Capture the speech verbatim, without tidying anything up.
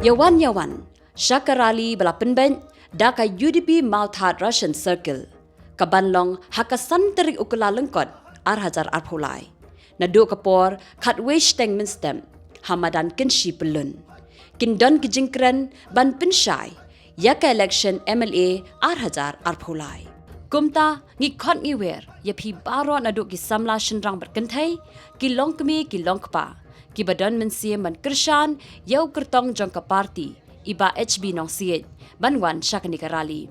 Ïawan ïawan sha ka rally ba la pynbeit da ka U D P Mawthadraishan Circle, ka ban long ha ka san tarik u Kyllalyngkot ar hajar arphew lai, naduh ka por khatwei shiteng mynstep ha madan Kynshi Pyllun. Kin don ki jingkren ban pynshai ïa ka election M L A ar hajar arphew lai. Kumta ngi khot ngi wer ïa phi baroh naduh ki samla shynrang bad kynthei, ki longkmie ki longkpa, ki ba don mynsiem ban kyrshan ïa u kyrtong jong ka party i Bah H B Nongsiej ban wan sha kane ka rally.